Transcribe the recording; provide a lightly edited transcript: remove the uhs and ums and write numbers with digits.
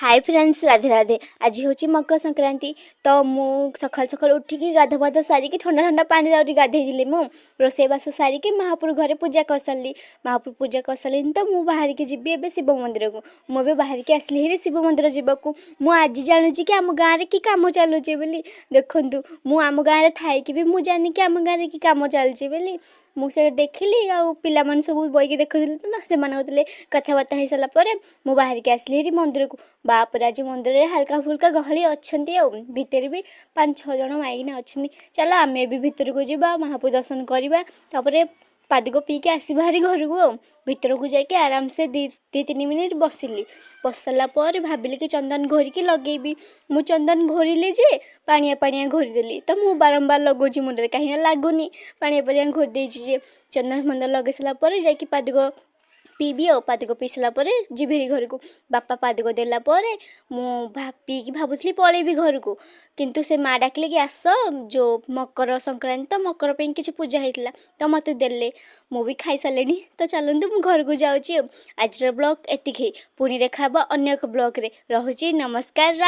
High friends, Radhe Radhe. ଆଜି ହେଉଛି ମକର ସଂକ୍ରାନ୍ତି। ତ ମୁଁ ସକାଳୁ ସକାଳୁ ଉଠିକି ଗାଧୁଆ ପାଧୁଆ ସାରିକି, ଥଣ୍ଡା ଥଣ୍ଡା ପାଣିରେ ଆହୁରି ଗାଧେଇଥିଲି ମୁଁ। ରୋଷେଇବାସ ସାରିକି ମହାପ୍ରଭୁ ଘରେ ପୂଜା କରିସାରିଲି। ମହାପ୍ରଭୁ ପୂଜା କରିସାରିଲିନି ତ ମୁଁ ବାହାରିକି ଯିବି ଏବେ ଶିବ ମନ୍ଦିରକୁ। ମୁଁ ଏବେ ବାହାରିକି ଆସିଲି ହେରି ଶିବ ମନ୍ଦିର ଯିବାକୁ। ମୁଁ ଆଜି ଜାଣୁଛି କି ଆମ ଗାଁରେ କି କାମ ଚାଲୁଛି ବୋଲି। ଦେଖନ୍ତୁ, ମୁଁ ଆମ ଗାଁରେ ଥାଇକି ବି ମୁଁ ଜାଣିନି କି ଆମ ଗାଁରେ କି କାମ ଚାଲୁଛି ବୋଲି। ମୁଁ ସେଇଟା ଦେଖିଲି ଆଉ ପିଲାମାନେ ସବୁ ବଇକି ଦେଖୁଥିଲେ ତ ନା, ସେମାନେ କହୁଥିଲେ। କଥାବାର୍ତ୍ତା ହେଇସାରିଲା ପରେ ମୁଁ ବାହାରିକି ଆସିଲି ହେରି ମନ୍ଦିରକୁ। ବାପରେ, ଆଜି ମନ୍ଦିରରେ ହାଲକା ଫୁଲକା ଗହଳି ଅଛନ୍ତି ଆଉ ଭିତରେ ବି ପାଞ୍ଚ ଛଅ ଜଣ ମାଇକିନା ଅଛନ୍ତି। ଚାଲ, ଆମେ ବି ଭିତରକୁ ଯିବା, ମହାପ୍ରଭୁ ଦର୍ଶନ କରିବା, ତାପରେ ପାଦୁକ ପିଇକି ଆସିବା ଭାରି ଘରକୁ। ଆଉ ଭିତରକୁ ଯାଇକି ଆରାମସେ 2-3 ମିନିଟ୍ ବସିଲି। ବସିସାରିଲା ପରେ ଭାବିଲି କି ଚନ୍ଦନ ଘୋରିକି ଲଗେଇବି। ମୁଁ ଚନ୍ଦନ ଘୋରିଲି ଯେ ପାଣିଆ ପାଣିଆ ଘୋରିଦେଲି। ତ ମୁଁ ବାରମ୍ବାର ଲଗାଉଛି ମୁଣ୍ଡରେ, କାହିଁକିନା ଲାଗୁନି, ପାଣିଆ ପାଣିଆ ଘୋରି ଦେଇଛି ଯେ। ଚନ୍ଦନ ଫନ୍ଦନ ଲଗେଇ ସାରିଲା ପରେ ଯାଇକି ପାଦୁକ ପିଇବି। ଆଉ ପାଦୁକ ପିଇ ସାରିଲା ପରେ ଯିବି ଭାରି ଘରକୁ। ବାପା ପାଦୁକ ଦେଲା ପରେ ମୁଁ ପିଇକି ଭାବୁଥିଲି ପଳେଇବି ଘରକୁ, କିନ୍ତୁ ସେ ମା ଡାକିଲେ କି ଆସ। ଯେଉଁ ମକର ସଂକ୍ରାନ୍ତି ତ ମକର ପାଇଁ କିଛି ପୂଜା ହେଇଥିଲା ତ ମୋତେ ଦେଲେ। ମୁଁ ବି ଖାଇସାରିଲିଣି। ତ ଚାଲନ୍ତୁ, ମୁଁ ଘରକୁ ଯାଉଛି। ଆଉ ଆଜିର ବ୍ଲଗ୍ ଏତିକି। ପୁଣି ଦେଖା ହେବ ଅନ୍ୟ ଏକ ବ୍ଲଗ୍ରେ। ରହୁଛି, ନମସ୍କାର।